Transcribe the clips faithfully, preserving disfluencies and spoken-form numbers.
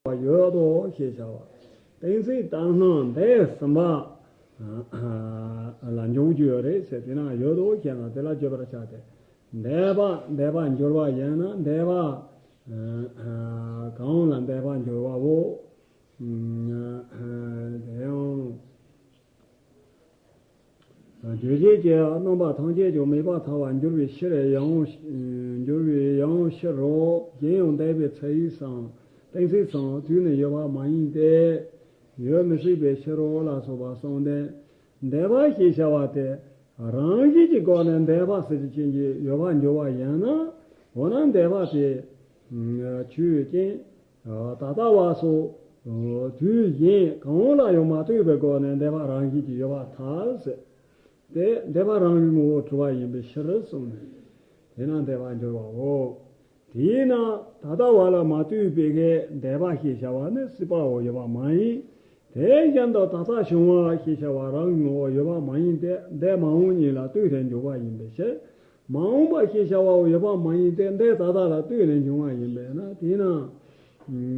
བ་ཡོད་དོ་ཞེས་བྱ་བ། གཏན་ཚིགས་ལྟར་སྣང་འདས་གསུམ་པ་ལ་འཇོག་རྒྱུ་ཡོད་རེད་ཟེར། དེ་ན་ཡོད་དོ་ཞེ་ན་དེ་ལ་བརྗོད་པར་བྱ་སྟེ། འདས་པ་འདས་པར་འགྱུར་བ་ཡིན་ན་འདས་པ་གང་ལ་འདས་པར་འགྱུར་བའོ། དེ་ཡང་རྗོད་བྱེད་ཀྱི་རྣམ་པ་ཐམས་ཅད་ཀྱང་མེད་པར་ཐལ་བར་འགྱུར་བའི་ཕྱིར་ཡང་འགྱུར་བའི་ཡང་ཕྱིར་རོ། གཞན་ཡང་འདས་པའི་ཚིག་གསུམ་གཏན་ཚིགས་སམ་དུས་ནི་ཡོད་པ་མ་ཡིན་ཏེ། ཡོད་མི་སྲིད་པའི་ཕྱིར་རོ་ལ་སོགས་པ་གསུངས་ཏེ། འདས་པ་ཞེས་བྱ་བ་དེ་རང་བཞིན་གྱི་སྒོ་ནས་འདས་པ་ཟེར་གྱི་ཅན་གྱི་ཡོད་པར་འགྱུར་བ་ཡིན་ན། འོ་ན་འདས་པ་དེ་ཆོས་ཅན། ད་ལྟ་བ་སོགས་དུས་གཞན་གང་ལ་ཡང་མ་ལྟོས་པའི་སྒོ་ནས་འདས་པ་རང་བཞིན་གྱིས་ཡོད་པར་ཐལ་ཟེར། དེ་འདས་པ་རང་གི་ངོ་བོ་གྲུབ་པ་ཡིན་པའི་ཕྱིར་གསུངས་ནས། དེས་ན་འདས་པར་འགྱུར་བའོ། དེས་ན་ད་ལྟ་བ་ལ་མ་ལྟོས་པའི་གི་འདས་པ་ཞེས་བྱ་བ་ནི་སྲིད་པའོ་ཡོད་པ་མ་ཡིན། དེ་བཞིན་དུ་ད་ལྟ་བྱུང་བ་ཞེས་བྱ་བ་རང་གི་ངོ་བོ་ཡོད་པ་མ་ཡིན་ཏེ། འདས་མ་འོངས་གཉིས་ལ་ལྟོས་ཏེ་འཇོག་པ་ཡིན་པའི་ཕྱིར། མ་འོངས་པ་ཞེས་བྱ་བའོ་ཡོད་པ་མ་ཡིན་ཏེ། འདས་ད་ལྟ་ལ་ལྟོས་ནས་འབྱུང་བ་ཡིན་པས་ན། དེས་ན་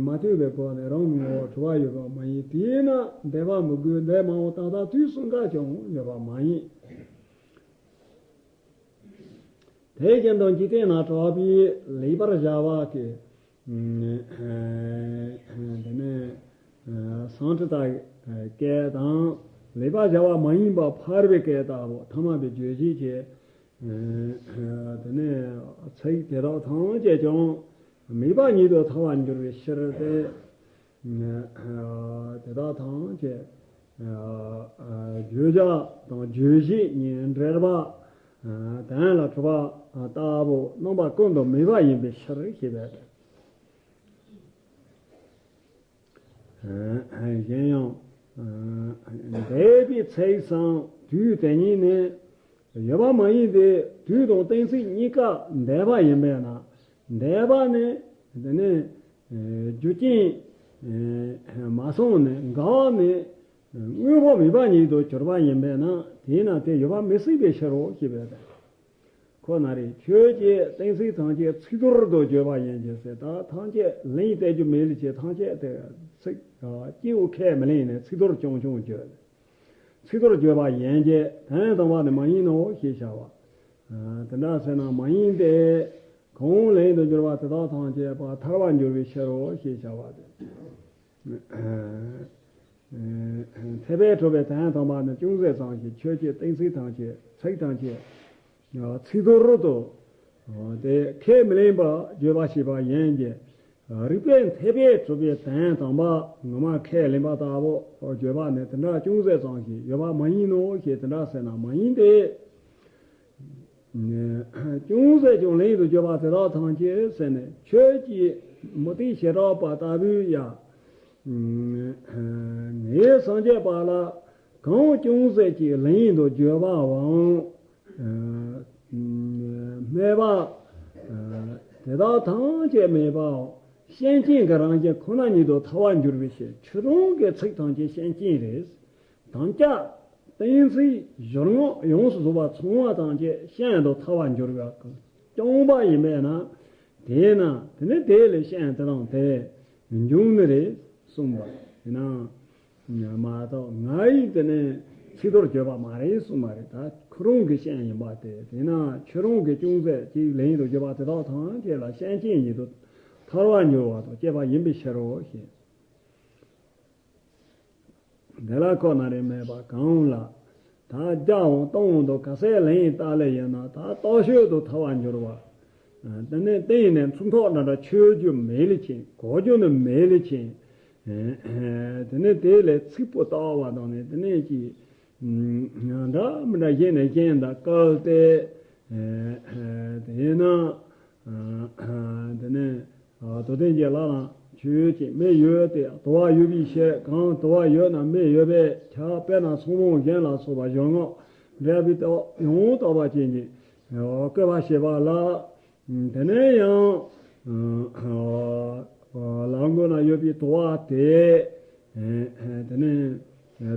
མ་ལྟོས་པའི་སྒོ་ནས་རང་གི་ངོ་བོ་གྲུབ་པ་ཡོད་པ་མ་ཡིན། དེས་ན་འདས་པ་མི་དགོས། འདས་མ་འོངས་ད་ལྟ་དུས་གསུམ་ཀ་ཀྱང་ཡོད་པ་མ་ཡིན། དེ་བཞིན་དུ་འཇིག་རྟེན་ན་གྲགས་པའི་ལེགས་པར་སྦྱར་བ་གི་དེ་ནས་སཾ་སྐྲྀ་ཏ་སྐད་དང་། ལེགས་པར་སྦྱར་བ་མ་ཡིན་པ་ཕལ་པའི་སྐད་ལྟ་བུ་ཐ་མལ་པའི་རྗོད་བྱེད་ཀྱི་དེ་ནས་ཚིག་དེ་དག་ཐམས་ཅད་ཀྱང་མེད་པ་ཉིད་དུ་ཐལ་བར་འགྱུར་བའི་ཕྱིར་ཏེ། དེ་དག་ཐམས་ཅད་བརྗོད་བྱ་དང་རྗོད་བྱེད་གཉིས་འབྲེལ་པ་དོན་ལ་གྲུབ་པ་ལྟ་བུ་རྣམ་པ་ཀུན་ཏུ་མེད་པ་ཡིན་པའི་ཕྱིར་ཞེས་པས། གཞན་ཡང་འདས་པའི་ཚིག་གསུམ་དུས་དེ་ཉིད་ནས་ཡོད་པ་མ་ཡིན་ཏེ། དུས་དང་གཏན་ཚིགས་གཉིས་ཀ་འདས་པ་ཡིན་པས་ན། འདས་པ་ནི་དེ་ནི་རྒྱུ་རྐྱེན་མ་སོང་ནས་འགག་ནས་དངོས་པོ་མེད་པ་ཉིད་དུ་གྱུར་པ་ཡིན་པས་ན། དེས་ན་དེ་ཡོད་པ་མི་སྲིད་པའི་ཕྱིར་རོ་ཞེས་པས། ཁོ་ན་རེ་ཆོས་ཀྱི་གཏན་ཚིགས་ཐམས་ཅད་ཚིག་ཐོར་དུ་བརྗོད་པ་ཡིན་གྱི་ཟེར། ད་ཐམས་ཅད་ལན་གཏད་རྒྱུ་མེད་ལ་བྱས། ཐམས་ཅད་དེ་ཚིག་སྐྱེའུ་ཁས་མི་ལེན་ནས་ཚིག་ཐོར་ཆུང་ཆུང་བརྗོད། ཚིག་ཐོར་བརྗོད་པ་ཡིན་གྱི་དོན་དམ་པ་ནི་མ་ཡིན་ནོ་ཞེས་བྱ་བ། དེ་འདྲ་ཟེར་ན་མ་ཡིན་ཏེ། གང་ལན་དུ་འགྱུར་བ་དེ་དག་ཐམས་ཅད་པ་ཐལ་བར་འགྱུར་བའི་ཕྱིར་རོ་ཞེས་བྱ་བ་སྟེ། འཐད་པས་གྲུབ་པའི་དོན་དམ་པ་ནི་ཅུང་ཟད་ཙམ་ཞིག་ཆོས་ཀྱི་གཏན་ཚིགས་ཐམས་ཅད་ཚིག་ཐམས་ཅད་ཚིག་ཐོར་དུ་དེ་ཁས་མི་ལེན་པར་བརྗོད་པ་ཞེས་པ་ཡིན་གྱི། རིགས་པས་འཐད་པས་གྲུབ་པའི་དོན་དམ་པ་ངོ་མ་ཁས་ལེན་པ་ལྟ་བུ་བརྗོད་པ་ནི་དེ་འདྲ་ཅུང་ཟད་ཙམ་ཞིག་ཡོད་པ་མ་ཡིན་ནོ་ཞེས་དེ་འདྲ་ཟེར་ན་མ་ཡིན་ཏེ། ཅུང་ཟད་ཀྱང་ལན་དུ་བརྗོད་པ་དེ་དག་ཐམས་ཅད་ཟེར་ནས་ཆོས་ཀྱི་མུ་སྟེགས་བྱེ་བྲག་པ་ལྟ་བུས་ཡང་། ངས་སངས་རྒྱས་པ་ལ་གང་ཅུང་ཟད་ཀྱིས་ལན་དུ་བརྗོད་པའམ། སྨྲས་པ། དེ་དག་ཐམས་ཅད་མེད་པའམ། ཤན་སྐྱེན་གྱི་རང་བཞིན་ཁོ་ན་ཉིད་དུ་ཐལ་བར་འགྱུར་བའི་ཕྱིར། ཁྱོད་རང་གི་ཚིག་ཐམས་ཅད་ཤན་སྐྱེན་རེད། དམ་བཅའ་གཏན་ཚིགས་སྦྱོར་དངོས་ཡོངས་སུ་རྫོགས་པ་ཚང་བ་ཐམས་ཅད་ཤན་དུ་ཐལ་བར་འགྱུར་བའི་རྐྱང་པ་ཡིན་པས་ན། དེས་ན་དེ་ནི་དེ་ལས་ཤན་དེ་དང་དེ་འབྱུང་ནི་རེད་གསུངས་པ་ཡིན་ན། མ་གཏོགས་ང་ཡིས་དེ་ནི་ཚིག་ཐོར་བརྗོད་པ་མ་རེད་གསུངས་པ་རེད། ད་ཁོ་རང་གི་ཤན་ཡིན་པ་དེ། དེས་ན་ཁྱོད་རང་གི་ཅུང་ཟད་ཅིག་ལན་དུ་བརྗོད་པ་དེ་དག་ཐམས་ཅད་ལ་ཤན་སྐྱེན་ཉིད་དུ་ཐལ་བར་འགྱུར་བ་དང་བཅས་པ་ཡིན་པའི་ཕྱིར་རོ་ཞེས། དེ་ལ་ཁོ་ན་རེ་སྨྲས་པ་གང་ལ། ད་བརྒྱའམ་སྟོང་དུ་ག་ཚད་ལན་བཏབ་ལེ་ཡིན་ན་ད་ལྟོགས་ཤོས་དུ་ཐལ་བར་འགྱུར་བ། དེ་ནས་གཏན་ནས་ཚིག་ཐོག་འདྲ་འདྲ་ཆོད་རྒྱུ་མེད་ལེ་ཕྱིན། གོ་རྒྱུ་ནི་མེད་ལེ་ཕྱིན། དེ་ནས་དེ་ལས་ཚིག་པོ་བཏགས་པ་དང་ནི་དེ་ནས་ཀྱི་འདྲ་མི་འདྲ་གཞན་ནས་གཞན་དང་བཀལ་ཏེ། དེས་ན་དེ་ནས། དོ་དན་གྱི་བླ་ལ་ཆོས་ཅན། མེ་ཡོད་དེ་དུ་བ་ཡོད་པའི་ཕྱིར། གང་དུ་བ་ཡོད་ན་མེ་ཡོད་པས་ཁྱབ། དཔེར་ན་ཚོང་དཔོན་གཞན་ལ་སོགས་པ་གཞན་ངག་འགྲེལ་པའི་སྟོབས་ཡང་དག་པ་ཅན་གྱི་བཀོད་པ་བྱེད་པ་ལ། དེ་ནས་ཡང་ལ་མགོ་ན་ཡོད་པའི་དུ་བ་དེ། དེ་ནས་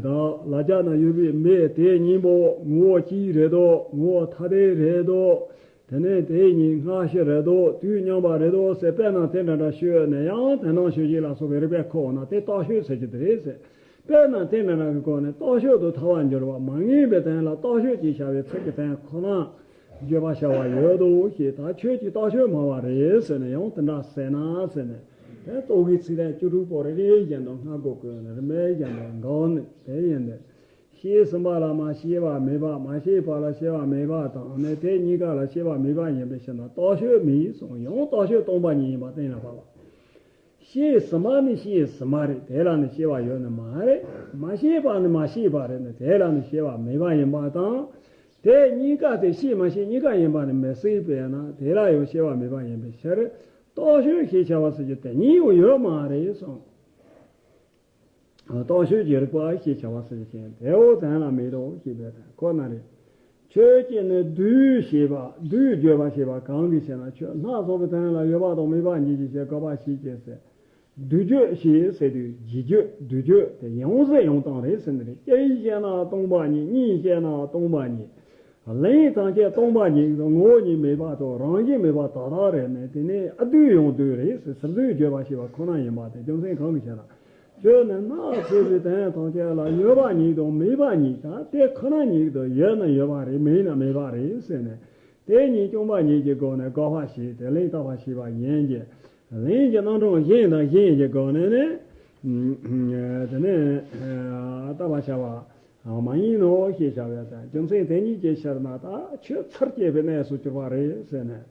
ད་ལ་རྒྱ་ན་ཡོད་པའི་མེ་དེ་གཉིས་པོ་ངོ་བོ་གཅིག་རེད་དོ། ངོ་བོ་ཐ་དད་རེད་དོ། དེ་ནས་དེ་གཉིས་སྔ་ཕྱི་རེད་དོ། དུས་མཉམ་པ་རེད་དོ་ཟེར། དཔེར་ན་དེ་འདྲ་འདྲ་ཤོད་ནས་ཡང་དེ་ནང་ཤོད་ཀྱི་ལ་སོགས་པའི་རིགས་པས་ཁོ་འོ་ན་དེ་རྟག་ཤོད་ཟེར་གྱི་དེ་རེད་ཟེར། དཔེར་ན་དེ་འདྲ་འདྲ་གི་སྒོ་ནས་རྟག་ཤོད་དུ་ཐལ་བར་འགྱུར་བ་མ་ངེས་པའི་དོན་ལ་རྟག་ཤོད་ཅེས་བྱ་བའི་ཚིག་གི་དོན་ཁོ་ན་བརྗོད་པར་བྱ་བ་ཡོད་དོ་ཞེས། ད་ཁྱོད་ཀྱིས་རྟག་ཤོད་སྨྲ་བ་རེད་ཟེར་ནས་ཡང་དེ་འདྲ་ཟེར་ན་ཟེར་ནས། དེ་རྟོག་གེའི་ཚིག་དོན་བཅུ་དྲུག་པོ་རེ་རེ་བཞིན་དུ་སྔ་རྒོལ་དགོས་ནས་རིམ་པས་བཞིན་དུ་འགག་ནས་དེ་ཡིན་ཏེ། ཤེས་ཟིན་པ་ལ་མ་ཤེས་པ་མེད་པ། མ་ཤེས་པ་ལ་ཤེས་པ་མེད་པ་དང་། ནི་དེ་གཉིས་ཀ་ལ་ཤེས་པ་མེད་པ་ཡིན་པའི་ཕྱིར་ན་རྟག་ཤོད་མེད་གསུངས། ཡང་རྟག་ཤོད་སྟོང་པ་ཉིད་ཡིན་པ་གཏན་ལ་ཕབ་པ། ཤེས་ཟིན་པ་ནི་ཤེས་ཟིན་པ་རེད། དེ་ལ་ནི་ཤེས་པ་ཡོད་ནི་མ་རེད། མ་ཤེས་པ་ནི་མ་ཤེས་པ་རེད། ནི་དེ་ལ་ནི་ཤེས་པ་མེད་པ་ཡིན་པ་དང་། དེ་གཉིས་ཀ་དེ་ཤེས་མ་ཤེས་གཉིས་ཀ་ཡིན་པ་ནི་མི་སྲིད་པས་ན། དེ་ལ་ཡང་ཤེས་པ་མེད་པ་ཡིན་པའི་ཕྱིར། རྟག་ཤོད་ཞེས་བྱ་བ་ཟེར་རྒྱུ་དེ་གཉིས་ཡང་ཡོད་མ་རེད་གསུངས། རྟག་ཤོད་ཀྱི་རིགས་པ་ཞེས་བྱ་བ་ཟེར་ཞིང་། དེའོ་དོན་ལ་མེད་དོ་ཞེས་པའི་དོན་ཁོ་ན་རེ། ཁྱོད་ཀྱིས་ནི་དུས་ཞེས་པ། དུས་བརྗོད་པ་ཞེས་པ་གང་གིས་ཞེ་ན། ཁྱོད་སྣ་ཚོགས་པའི་དོན་ལ་ཡོད་པ་དང་མེད་པ་ཉིད་ཀྱི་ཕྱིར་དགག་པ་ཞིག་བྱེད་ཟེར། དུས་བརྗོད་ཞེས་ཟེར་དུས་རྗེས་བརྗོད་དུས་བརྗོད་དེ་ཡང་ཟེར་ཡང་དང་རེད་ཟེར་ནི་རེད། སྐྱེ་བའི་ཞེ་ན་སྟོང་པ་ཉིད། གཉིས་ཞེ་ན་སྟོང་པ་ཉིད། ལན་ཐམས་ཅད་སྟོང་པ་ཉིད་དང་ངོ་བོ་ཉིད་མེད་པ་དང་རང་བཞིན་མེད་པ་དག་དག་རེད་ནས། དེ་ནས་ཨ་དུས་ཡང་དུས་རེད་ཟེར། ཟེར་དུས་བརྗོད་པ་ཞེས་པ་ཁོ་ན་ཡིན་པ་དེ་རྒྱུ་མཚན་གང་གིས་ཞེ་ན། ཁྱོད་ནི་སྣ་ཚོགས་པའི་དོན་ཐམས་ཅད་ལ་ཡོད་པ་ཉིད་དང་མེད་པ་ཉིད་དང་། དེ་ཁོ་ན་ཉིད་དུ་ཡོད་ན་ཡོད་པ་རེད། མེད་ན་མེད་པ་རེད་ཟེར་ནས། དེ་གཉིས་སྐྱོང་པ་ཉིད་ཀྱི་སྒོ་ནས་དགག་པ་ཞིག་དེ་ལན་བཏབ་པ་ཞེས་པ་ཡིན་གྱི། ལན་གྱི་རྣམ་གྲངས་གཞན་དང་གཞན་གྱི་སྒོ་ནས་ནི། དེ་ནས་བཏབ་པ་བྱ་བ་མ་ཡིན་ནོ་ཞེས་བྱ་བའི་དོན། རྒྱུ་མཚན་དེ་ཉིད་ཀྱི་ཕྱིར་ན་ད་ཁྱོད་ཚར་བཅད་པའི་གནས་སུ་གྱུར་པ་རེད་ཟེར་ནས།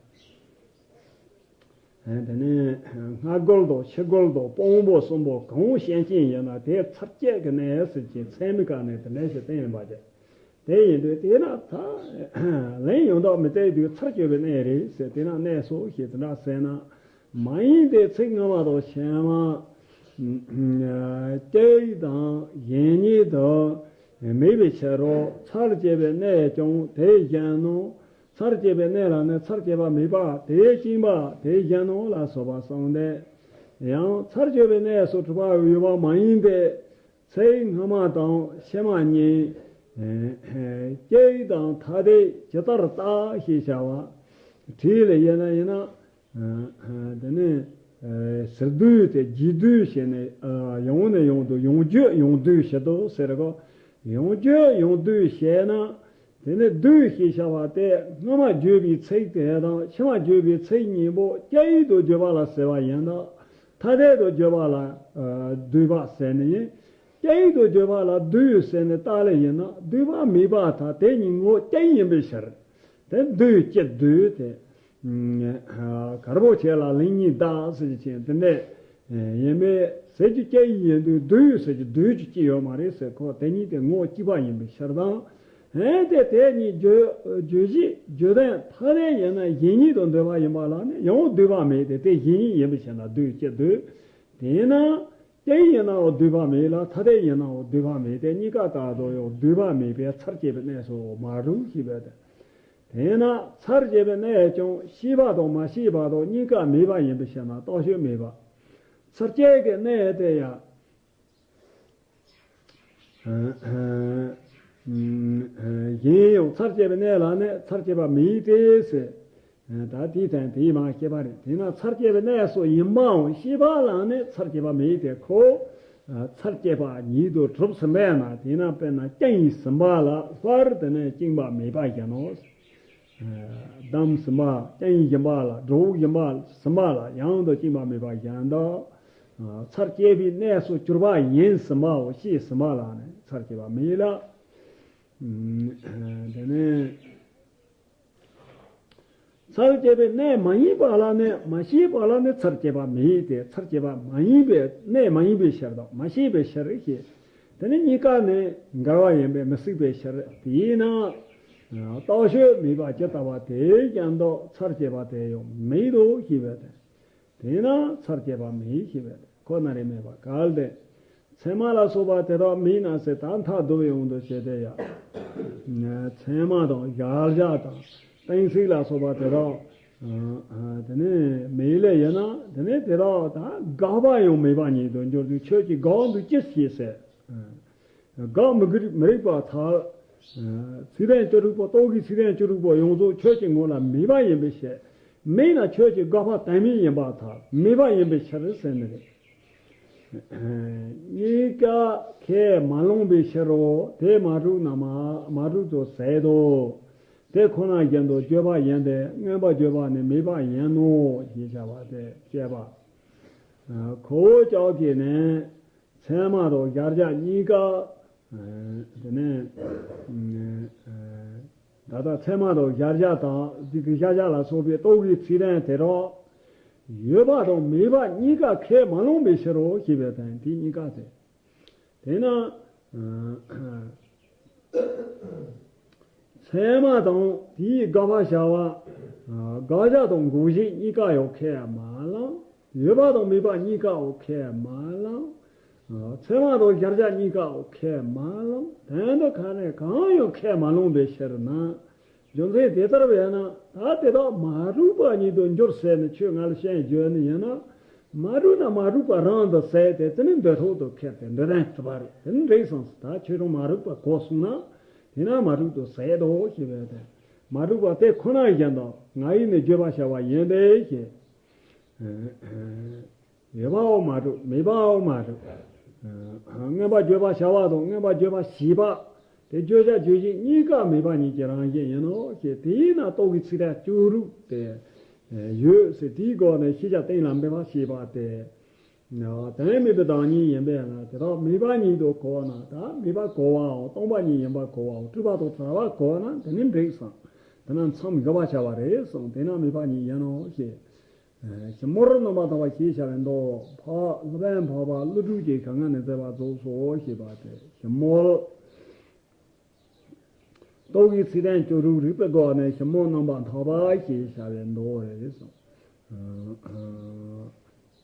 དེ་ནས་སྔ་རྒོལ་དང་ཕྱི་རྒོལ་དང་སྤོང་བོ་གསུམ་པོ་གང་ཤེས་ཀྱིན་ཡོད་ན་དེ་ཚར་བཅད་ཀྱི་གནས་ཟེར་གྱི་ཚད་མའི་སྐབས་ནས་དེ་འདྲ་ཞིག་བསྟན་ཡིན་པ་དེ། དེ་ཡིན་དུས་དེས་ན་ད་ལན་ཡང་དག་མི་བསྟན་དུས་ཚར་གཅོད་པའི་གནས་རེད་ཟེར། དེས་ན་གནས་སོ་ཞེས་དེ་འདྲ་ཟེར་ན། མ་ཡིན་ཏེ་ཚིག་སྔ་མ་དང་ཕྱི་མ་སྐྱེ་བ་དང་གཞན་ཉིད་དུ་མེད་པའི་ཕྱིར་རོ། ཚར་བཅད་པའི་གནས་ཀྱང་དེ་བཞིན་ནོ། ཚར་བཅད་པའི་གནས་ལ་ནི་ཚར་བཅད་པ་མེད་པ་དེ་བཅིངས་པ་དེ་བཞིན་ནོ་ལ་སོགས་པ་གསུངས་ཏེ། ཡང་ཚར་གཅོད་པའི་གནས་སུ་གྲུབ་པ་ཡོད་པ་མ་ཡིན་ཏེ། ཚིག་སྔ་མ་དང་ཕྱི་མ་གཉིས། སྐྱེ་བ་དང་ཐ་དད་ཇི་ལྟར་བརྟགས་ཞེས་བྱ་བ། དྲིས་ལ་ཡིན་ན་ཡིན་ན། དེ་ནས་ཟེར་དུས་དེ་རྗེས་དུས་བྱས་ནས་ཡང་ནས་ཡང་དུ་ཡང་བརྗོད་ཡང་དུས་བྱེད་དོ་ཟེར་གོ། ཡང་བརྗོད་ཡང་དུས་བྱས་ན། དེ་ནས་དུས་ཞེས་བྱ་བ་དེ་སྔ་མ་བརྗོད་པའི་ཚིག་དེ་དང་ཕྱི་མ་བརྗོད་པའི་ཚིག་གཉིས་པོ་སྐྱེ་བ་དུ་བརྗོད་པ་ལ་ཟེར་བ་ཡིན་ན། ཐ་དད་དུ་བརྗོད་པ་ལ་བསྡུས་པ་ཟེར་ནི་ཡིན། སྐྱེ་བ་དུ་བརྗོད་པ་ལ་བསྡུས་ཟེར་ནི་རྟགས་ལས་ཡིན་ན་བསྡུས་པ་མེད་པ་དང་དེ་གཉིས་ངོ་སྐྱེ་ཡིན་པའི་ཕྱིར། དེ་བསྡུས་སྐྱེ་བསྡུས་དེ། གར་པོ་ཆེ་ལ་ལན་གཉིས་བདག་ཟེར་གྱི་ཆེན་དེ་འདྲས་ཡིན་པས་ཟེར་རྒྱུ་སྐྱེ་ཡི་ཡིན་དུས་བསྡུས་ཟེར་རྒྱུ་བསྡུས་རྒྱུ་སྐྱེ་ཡོད་མ་རེད་ཟེར། ཁོ་དེ་གཉིས་དེ་ངོ་གཅིག་པ་ཡིན་པའི་ཕྱིར་དང་། ཧེ་དེ་དེ་གཉིས་བརྗོད་བརྗོད་གཞི་བརྗོད་དོན་ཐ་དད་ཡིན་ན་གཞན་ཉིད་དུ་འདོད་པ་ཡིན་པ་ལ་ནི་ཡང་བསྡུས་པ་མེད་དེ། དེ་གཞན་ཉིད་ཡིན་པའི་ཕྱིར་ན་བསྡུས་སྐྱེ་བསྡུས། དེས་ན་སྐྱེ་ཡིན་ནའང་བསྡུས་པ་མེད་ལ་ཐ་དད་ཡིན་ནའང་བསྡུས་པ་མེད་དེ། གཉིས་ཀ་ལྟར་དུ་ཡང་བསྡུས་པ་མེད་པས་ཚར་བཅད་པའི་གནས་སུ་མ་གྲུབ་ཞེས་པས། དེས་ན་ཚར་བཅད་པའི་གནས་ཀྱང་ཤེས་པ་དང་མ་ཤེས་པ་དང་གཉིས་ཀ་མེད་པ་ཡིན་པའི་ཕྱིར་ན་རྟག་ཤོད་མེད་པ། ཚར་བཅད་ཀྱི་གནས་དེ་ཡང་། གཞན་ཡང་ཚར་བཅད་པའི་གནས་ལ་ནི་ཚར་བཅད་པ་མེད་དེ་ཟེར། ད་དེའི་དོན་དེའི་མ་སྐྱེས་པ་རེད། དེས་ན་ཚར་བཅད་པའི་གནས་སུ་ཡིན་པའང་ཤེས་པ་ལ་ནི་ཚར་བཅད་པ་མེད་དེ། ཁོ་ཚར་བཅད་པ་ཉིད་དུ་གྲུབ་ཟིན་པས་ན། དེས་ན་དཔེར་ན་རྐྱེན་ཟིན་པ་ལ་སླར་དེ་ནས་བཅིངས་པ་མེད་པ་བཞིན་ནོ། བསྡམས་ཟིན་པ་རྐྱེན་བཞིན་པ་ལ་གྲོགས་བཞིན་པ་ཟིན་པ་ལ་ཡང་དུ་བཅིངས་པ་མེད་པ་བཞིན་དུ། ཚར་བཅད་པའི་གནས་སུ་གྱུར་པ་ཡིན་ཟིན་པའོ། ཤེས་ཟིན་པ་ལ་ནི་ཚར་བཅད་པ་མེད་ལ། དེ་ནས། ཚར་བཅད་པའི་གནས་མ་ཡིན་པ་ལ་ནི་མ་ཤེས་པ་ལ་ནི་ཚར་བཅད་པ་མེད་དེ། ཚར་བཅད་པ་མ་ཡིན་པའི་གནས་མ་ཡིན་པའི་ཕྱིར་དང་མ་ཤེས་པའི་ཕྱིར་ཞེས། དེ་ནི་གཉིས་ཀ་ནི་འགལ་བ་ཡིན་པས་མི་སྲིད་པའི་ཕྱིར། དེས་ན་རྟག་ཤོད་མེད་པ་ཇི་ལྟ་བ་དེ་བཞིན་དུ་ཚར་བཅད་པ་དེ་ཡང་མེད་དོ་ཞེས་པས། དེས་ན་ཚར་བཅད་པ་མེད་ཞེས་པས། ཁོ་ན་རེ་མེད་པ་གལ་ཏེ། ཚད་མ་ལ་སོགས་པ་དེ་དག་མེད་ན་ཟེར། ད་མཐའ་བསྡུ་བའི་དབང་དུ་བྱས་ཏེ་ཡང་། ཚད་མ་དང་གཞལ་བྱ་དང་གཏན་ཚིགས་ལ་སོགས་པ་དེ་དག་དེ་ནས་མེད་ལེ་ཡིན་ན་དེ་ནས་དེ་དག་ད་དགག་པ་ཡང་མེད་པ་ཉིད་དུ་འགྱུར་དུས་ཁྱོད་ཀྱིས་དགག་འདུག་ཅི་ཞེས་ཟེར། དགག་མི་དགོས་མི་རིགས་པ་ཐལ། ཚིག་དོན་བཅུ་དྲུག་པོ། རྟོག་གེའི་ཚིག་དོན་བཅུ་དྲུག་པོ་ཡོངས་རྫོགས་ཆོས་ཀྱི་ངོ་ལ་མེད་པ་ཡིན་པའི་ཕྱིར། མེད་ན་ཆོས་ཀྱི་དགག་པ་དོན་མེད་ཡིན་པར་ཐལ། མེད་པ་ཡིན་པའི་ཕྱིར་ཟེར་ནི་རེད། གཉིས་ཀ་ཁས་མ་བླངས་པའི་ཕྱིར་རོ། དེ་མ་གྲུབ་ན་མ་མ་གྲུབ་ཏུ་ཟད་དོ། དེ་ཁོ་ན་བཞིན་དུ་བརྗོད་པ་ཡིན་ཏེ། མངོན་པར་བརྗོད་པ་ནི་མེད་པ་ཡིན་ནོ་ཞེས་བྱ་བ་སྟེ། བཤད་པ། ཁོ་བོ་ཅག་གིས་ནི་ཚད་མ་དང་གཞལ་བྱ་གཉིས་ཀ། དེ་ནས་ད་ལྟ་ཚད་མ་དང་གཞལ་བྱ་དང་། འདི་གི་གཞལ་བྱ་ལ་སོགས་པའི་རྟོག་གེའི་ཚིག་དོན་དེ་དག་ཡོད་པ་དང་མེད་པ་གཉིས་ཀ་ཁས་མ་བླངས་པའི་ཕྱིར་རོ་ཞེས་པའི་དོན་དེ་གཉིས་ཀ་སྟེ། དེས་ན་ཚད་མ་དང་དེའི་དགག་པ་བྱ་བ། དགག་བྱ་དང་འགོག་བྱེད་གཉིས་ཀ་ཡང་ཁས་མ་བླངས། ཡོད་པ་དང་མེད་པ་གཉིས་ཀའང་ཁས་མ་བླངས། ཚད་མ་དང་གཞལ་བྱ་གཉིས་ཀའང་ཁས་མ་བླངས། དོན་དུ་ག་ནས་གང་ཡང་ཁས་མ་བླངས་པའི་ཕྱིར་ན། རྒྱུ་མཚན་དེ་ལྟར་བས་ན། ད་དེ་དག་མ་གྲུབ་པ་ཉིད་དུ་འགྱུར་ཟེར་ནས་ཁྱོད་ང་ལ་བཤད་བརྗོད་ནི་ཡིན་ན། མ་གྲུབ་ན་མ་གྲུབ་པ་རང་དུ་ཟད་དེ། དེ་ནི་འདོད་ཐོག་ཏུ་ཁེལ་ཏེ་འདོད་ལྡན་ཐུབ་པ་རེད། དེ་ནི་འགྲིག་སོང་ཟེར། ད་ཁྱོད་རང་མ་གྲུབ་པ་གོ་སོང་ན། དེ་ན་མ་གྲུབ་ཏུ་ཟད་དོ་ཞེས་པས་ཏེ། མ་གྲུབ་པ་དེ་ཁོ་ན་བཞིན་དུ་ང་ཡིས་ནི་བརྗོད་པར་བྱ་བ་ཡིན་ཏེ་ཞེས། ཡོད་པའང་མ་གྲུབ། མེད་པའང་མ་གྲུབ། མངོན་པར་བརྗོད་པར་བྱ་བ་དང་མངོན་པར་བརྗོད་པར་བྱེད་པ། དེ་བརྗོད་བྱ་རྗོད་བྱེད་གཉིས་ཀ་མེད་པ་ཉིད་ཀྱི་རང་བཞིན་ཡིན་ནོ་ཞེས། དེས་ན་རྟོག་གེའི་ཚིག་དོན་བཅུ་དྲུག་དེ་ཡོད་ཟེར། དེའི་སྒོ་ནས་ཤེས་བྱ་གཏན་ལ་འབེབས་པར་བྱེད་པ་སྟེ། དོན་མེད་པའི་བདག་ཉིད་ཡིན་པས་ན། དེ་དག་མེད་པ་ཉིད་དུ་གོ་བ་ན། ད་མེད་པ་གོ་བའམ་སྟོང་པ་ཉིད་ཡིན་པར་གོ་བའམ་སྤྲོས་པ་དང་བྲལ་བར་གོ་བ་ན། དེ་ནི་འགྲིག་གསུངས། དེ་ན་མཚམས་བཞག་པར་བྱ་བ་རེད་གསུངས། དེས་ན་མེད་པ་ཉིད་ཡིན་ནོ་ཞེས། ཞིབ་མོར་རྣམ་པར་ཐར་པ་ཞེས་བྱ་བའི་མདོ། འཕགས་སློབ་དཔོན་འཕགས་པ་ཀླུ་སྒྲུབ་ཀྱི་ཞལ་སྔ་ནས་མཛད་པ་རྫོགས་སོ་ཞེས་པ་སྟེ། ཞིབ་མོར་རྟོག་གེའི་ཚིག་དོན་བཅུ་དྲུག་རིགས་པའི་སྒོ་ནས་ཞིབ་མོར་རྣམ་པར་ཐར་པ་ཞེས་བྱ་བའི་མདོ་རེད་གསུངས།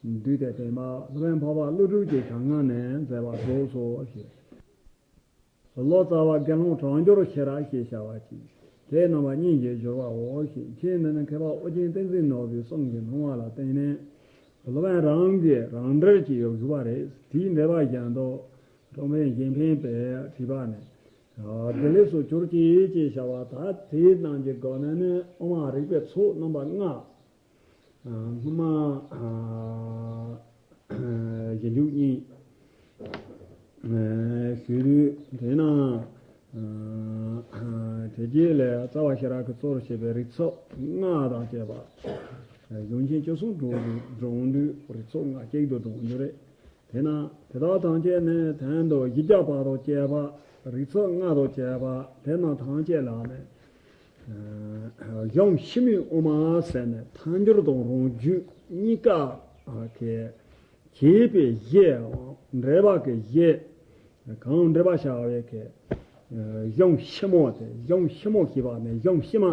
བསྡུས་ཏེ་བསྟན་པ། སློབ་དཔོན་འཕགས་པ་ཀླུ་སྒྲུབ་ཀྱི་ཞལ་སྔ་ནས་མཛད་པ་རྫོགས་སོ་ཞེས། ལོ་ཙཱ་བ་དགེ་སློང་གྲོང་འགྱུར་ཤེས་རབ་ཞེས་བྱ་བ་ཅིག། དེ་རྣམ་པ་སྙིང་རྗེར་སྦྱོར་བའོ་ཞེས། མཁྱེན་ནས་ནི་མཁས་པ་ཨོ་རྒྱན་བསྟན་འཛིན་ནོར་བུའི་གསུང་གི་སྣང་བ་ལ་བརྟེན་ནས། སློབ་དཔོན་རང་གིས་རང་འགྲེལ་གྱི་ཡོད་དགོས་པ་རེད། དེའི་འགྲེལ་པ་བཞིན་དུ་གྲོང་པའི་གཞན་ཕན་པས་བྲིས་པ་ནས། བདེ་ལེགས་སུ་གྱུར་ཅིག་ཅེས་བྱ་བ། ད་དེའི་ནང་གི་སྒོ་ནས་ནི་དབུ་མ་རིགས་པའི་ཚོགས་རྣམ་པ་ལྔ། སྔོན་མ་རྗེས་འཇུག་གཉིས་ཞུས་དུས། དེས་ན་དེ་རྗེས་ལས་རྩ་བ་ཤེས་རབ་ཀྱིས་གཙོ་བྱས་པའི་རིགས་ཚོགས་ལྔ་དང་བཅས་པ། གཞུང་ཆེན་བཅུ་གསུམ་སྒྲུང་དུས་རིགས་ཚོགས་ལྔ་གཅིག་ཏུ་སྒྲུང་རྒྱུ་རེད། དེས་ན་དེ་དག་ཐམས་ཅད་ནི་དོན་དུ་བཞི་བརྒྱ་པ་དང་བཅས་པ། རིགས་ཚོགས་ལྔ་དང་བཅས་པ་དེ་རྣམས་ཐམས་ཅད་ལ་ནི། གཞུང་ཕྱི་མོའི་དབུ་མ་ཟེར་ནས་ཐལ་འགྱུར་དང་རང་རྒྱུད་གཉིས་ཀ་གི་བྱས་པའི་གཞི། འགྲེལ་པ་གི་གཞི། གང་འགྲེལ་པར་བྱ་བའི་གི་གཞུང་ཕྱི་མོ་སྟེ། གཞུང་ཕྱི་མོ་ཞེས་པ་ནི་གཞུང་ཕྱི་མ་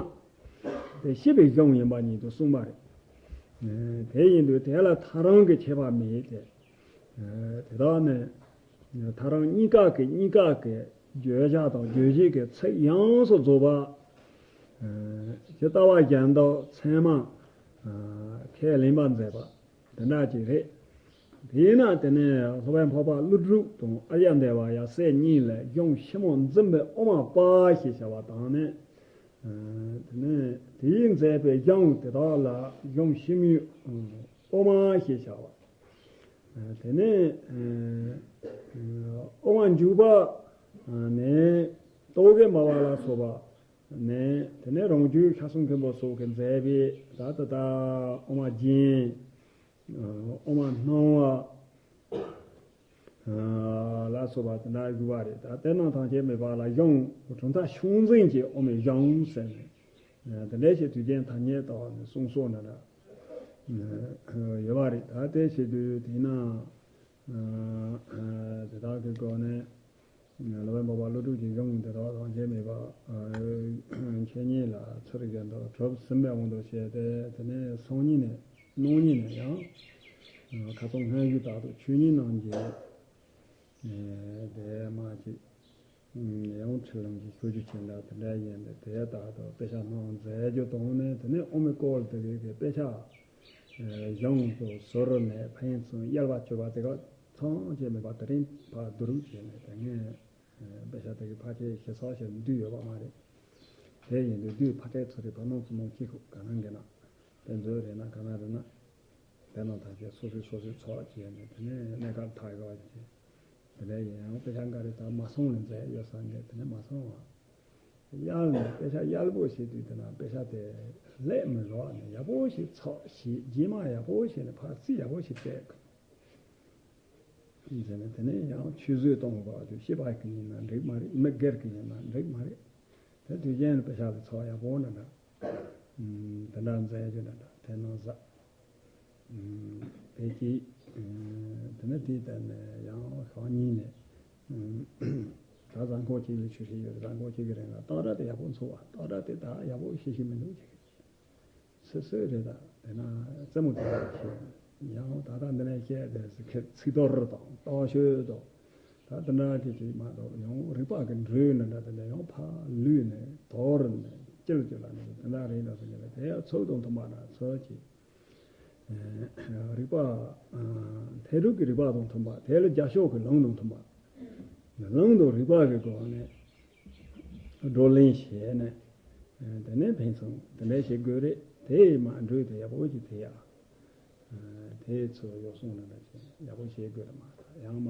སྟེ། ཕྱི་པའི་གཞུང་ཡིན་པ་ཉིད་དུ་གསུངས་པ་རེད། དེ་ཡིན་དུས་དེ་ལ་ཐལ་རང་གི་ཁྱད་པར་མེད་དེ། དེ་དག་ནི་ཐལ་རང་གཉིས་ཀ་གི་གཉིས་ཀ་གི་བརྗོད་བྱ་དང་རྗོད་བྱེད་ཀྱི་ཚིག་ཡོངས་སུ་རྫོགས་པ། ཇི་ལྟ་བ་བཞིན་དུ་ཚད་མ་ཁས་ལེན་པར་མཛད་པ་དེ་འདྲ་ཅིག་རེད། དེས་ན་དེ་ནས་སློབ་དཔོན་འཕགས་པ་ཀླུ་སྒྲུབ་དང་ཨཱརྱ་དེ་བ་ཡབ་སྲས་གཉིས་ལས་གཞུང་ཕྱི་མོ་འཛིན་པའི་དབུ་མ་པ་ཞེས་བྱ་བ་དང་ནི། དེ་ནས་དེས་མཛད་པའི་གཞུང་དེ་དག་ལ་གཞུང་ཕྱི་མོའི་དབུ་མ་ཞེས་བྱ་བ། དེ་ནས་དབུ་མ་འཇུག་པ་ནས་རྟོག་གེ་སྨྲ་བ་ལ་སོགས་པ་ནས། དེ་ནས་རང་རྒྱུད་ཤར་གསུམ་མཁན་པོ་སོགས་ཀྱིས་མཛད་པའི་ད་ལྟ་ད་དབུ་མ་རྒྱན། དབུ་མ་སྣང་བ་ལ་སོགས་པ་དེ་འདྲ་ཡོད་པ་རེད། ད་དེ་རྣམས་ཐམས་ཅད་མེད་པ་ལ་གཞུང་གྲུབ་མཐའ་ཤོང་འཛིན་གྱི་དབུ་མའི་གཞུང་ཟེར་ནས། དེ་འདྲ་ཞིག་དུས་རྒྱུན་ཐ་སྙད་བཏགས་ནས་གསུངས་སོགས་ན་འདྲ་ཡོད་པ་རེད། ད་དེ་བྱེད་དུས་དེས་ན། དེ་དག་གི་སྒོ་ནས་སློབ་དཔོན་འཕགས་པ་ཀླུ་སྒྲུབ་ཀྱི་གཞུང་དེ་དག་ཐམས་ཅད་མེད་པ་འཆད་ཉན་ལ་ཚུལ་བཞིན་དུ་གྲུབ་ཟིན་པའི་དབང་དུ་བྱས་ཏེ། དེ་ནས་སང་ཉིན་ནས་གནངས་ཉིན་ནས་ཡང་ཁ་སང་སྔ་གཞུག་དག་ཏུ་ཆོས་ཉིད་རྣམས་ཀྱི་དེ་མ་ཅིག་ཡང་ཁྲིད་ལམ་གྱི་ཤོ་རྒྱུ་ཅན་ལ་དེ་འདྲ་ཡིན་ཏེ། དེ་ལྟར་དུ་དཔེ་ཆ་སྣང་མཛད་རྒྱུ་དང་ནི། དེ་ནས་ཨོ་མི་སྐོར་དེ་གའི་གི་དཔེ་ཆ་གཞུང་དུ་ཟུར་ནས་ཕན་ཚུན་དབྱེ་བ་ཕྱེ་བ་དེ་ག་ཚང་ཅེས་མེད་པ་དེ་རིང་ཕར་བསྡུ་རུབ་བྱས་ནས། དེ་ངས་ དཔེ་ཆ་དེ་གི་ཕལ་ཆེར་ཞིབ་ཚགས་ཤིག་བསྡུས་ཡོད་པ་མ་རེད། དེ་ཡིན་དུས་བསྡུས་ཕལ་ཆེར་ཚོ་རེད་པ་སྣང་ཚུལ་མང་གཅིག་ག་ནང་གི་ན། དཔེ་མཛོད་རེད་ན་ག་ན་རེད་ན། དེ་ནང་ཐག་ཆོད་སོ་སོས་སོ་སོའི་ཚོགས་བྱས་ནས་དེ་ནས་གནས་སྐབས་ཐག་ག་བ་བྱས། དེ་ནས་ཡིན་ཡང་དཔེ་ཆ་འགའ་རེ་ད་མ་སོང་ནས་མཛད་ཡོད་ས་འདྲ་དེ་ནས་མ་སོང་བ། གཡར་ནས་དཔེ་ཆ་གཡར་པོ་བྱེད་དུས་དེ་ན་དཔེ་ཆ་དེ་ལས་མི་རོགས་ནས་ཡག་པོ་ཞིག་ཚགས་ཤིག་རྗེས་མ་ཡག་པོ་བྱས་ནས་ཕར་རྩིས་ཡག་པོ་ཞིག་སྤྲད་དགོས། ཟེར་ནས་དེ་ནས་ཡང་ཆུད་ཟོས་གཏོང་དགོས་པ་དུས་ཤེས་པ་གི་ཡིན་ན་འགྲིག་མ་རེད། མི་སྒེར་གི་ཡིན་ན་འགྲིག་མ་རེད། དེ་དུས་རྒྱན་དཔེ་ཆ་དེ་ཚོ་ཡག་པོ་ན་འདྲ། དེ་འདྲ་མཛད་རྒྱུ་ན་འདྲ་དེ་ནང་ཟ། དེ་གྱིས། དེ་ནས་དེའི་སྟེང་ནས་ཡང་ཤོག་གཉིས་ནས། ད་བཟང་ཁོག་གཅིག་ལ་ཆུ་ཤིག་ཡོད། བཟང་ཁོག་གཅིག་གི་རིང་ལ་སྟག་སྒྲ་དེ་ཡག་པོ་འཚོ་བ། སྟག་སྒྲ་དེ་ད་ཡག་པོ་ཤེས་ཤེས་མི་འདུག་ཅིག་སོ་སོའི་རེད། ད་དེ་ན་རྩེད་མོ་དེ་ཡག་ཤེས་ཡང་ད་ལྟ་འདི་ནས་བཤད་དེ་ཚིག་ཐོར་དང་སྟག་ཤོད་དང་། ད་དེ་འདྲ་དེ་ཅིག་མ་གཏོགས་ཡང་རིག་པ་གི་འགྲོས་ནི་འདྲ་དེ་འདྲ་ཡང་ཕར་ལུས་ནས་དོར་ནས་སྐྱིལ་སྐྱིལ་ལ་ནི་དེ་འདྲ་རེད་འདྲ་ཟེར་ནས་དེ་ཡང་ཚུལ་དང་མཐུན་པ་ན་ཚུལ་གྱིས། རིག་པ། ཐལ་འགྱུར་གྱི་རིག་པ་དང་མཐུན་པ། དེ་ལ་རྒྱ་ཤོག་གི་ལུང་དང་མཐུན་པ། ལུང་དང་རིག་པ་གི་སྒོ་ནས་བགྲོ་གླེང་བྱས་ནས། དེ་ནས་ཕན་ཚུན་དེ་འདྲ་བྱེད་དགོས་རེད། དེ་ཡིས་མ་འགྲོས་དེ་ཡག་པོ་ཅིག་དེ་ཡག་དེ་ཚོ་ཡོ་སོང་ལ་འདྲ་བྱས་ཡག་པོ་བྱེད་དགོས་རེད་མ་གཏོགས་ཡང་མ།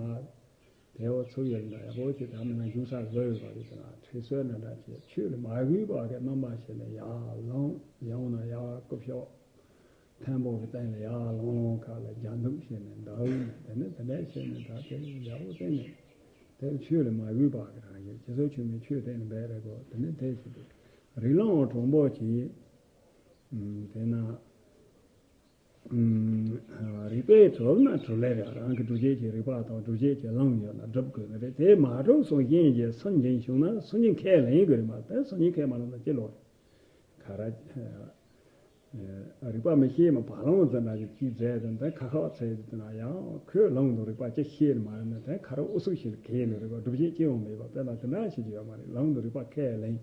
དེ་འོ་ཚུགས་ཡོད་ན་ཡག་པོ་ཅིག་དམ་ན་བཞུགས་ས་བཟོ་ཡོད་པ་རེད་ཟེར་ན་ཁྲིད་སྲོལ་ན་འདྲ་བྱས་ཆོས་ལ་མ་གུས་པ་གི་རྣམ་པ་བྱས་ནས་ཡར་ལངས་ཡང་ན་ཡར་རྐུབ་ཤོག་མཐོན་པོ་གི་སྟེང་ལ་ཡར་ལོང་ལོང་ཁ་ལ་རྒྱ་འདུག་བྱས་ནས་འདའ་འོས་ནས་དེ་ནས་དེ་འདྲ་བྱས་ནས་ད་དེ་ཡག་པོ་བསྟན་ནས་དེ་ཆོས་ལ་མ་གུས་པ་གི་རང་བཞིན་ཁྱེད་ཚོ་ཆོས་མིན་ཆོས་བསྟན་ནས་འབད་རེད་གོ། དེ་ནས་དེ་བྱས་ཏེ་རིགས་ལམ་དྲང་པོ་གྱིས་དེ་ན། རིགས་པས་གྲུབ་ན་གྲུབ་ལེ་རེད། རང་གི་སྒྲུབ་བྱེད་ཀྱི་རིགས་པ་དང་སྒྲུབ་བྱེད་ཀྱི་ལམ་ཡོད་ན་སྒྲུབ་དགོས་ནི་རེད། དེ་མ་གྲུབ་སོང་གཞན་གྱིས་སུན་འབྱིན་བྱུང་ན་སུན་འབྱིན་ཁས་ལེན་དགོས་རེད་མ་གཏོགས་སུན་འབྱིན་ཁས་མ་ལེན་ན་ཅི་ལོག་རེད། ག་ར། རིགས་པ་མི་ཤེས་མ་བ་ལང་ཙམ་འདྲ་ཞིག་ཅིག་མཛད་དེ་འདི་ཁ་ཁག་ཚད་དེ་ན་ཡང་ཁོས་ལམ་དང་རིགས་པ་ཅི་ཤེས་ནི་མ་རེད་ན་དེ་ཁ་ར་ཨུ་ཚུགས་ཤིག་གས་ནི་རིགས་པ་སྒྲུབ་བྱེད་ཅི་ཡང་མེད་པ་དཔེ་ལ་དེ་འདྲ་ཞིག་ཡོད་མ་རེད། ལམ་དང་རིགས་པ་ཁས་ལེན།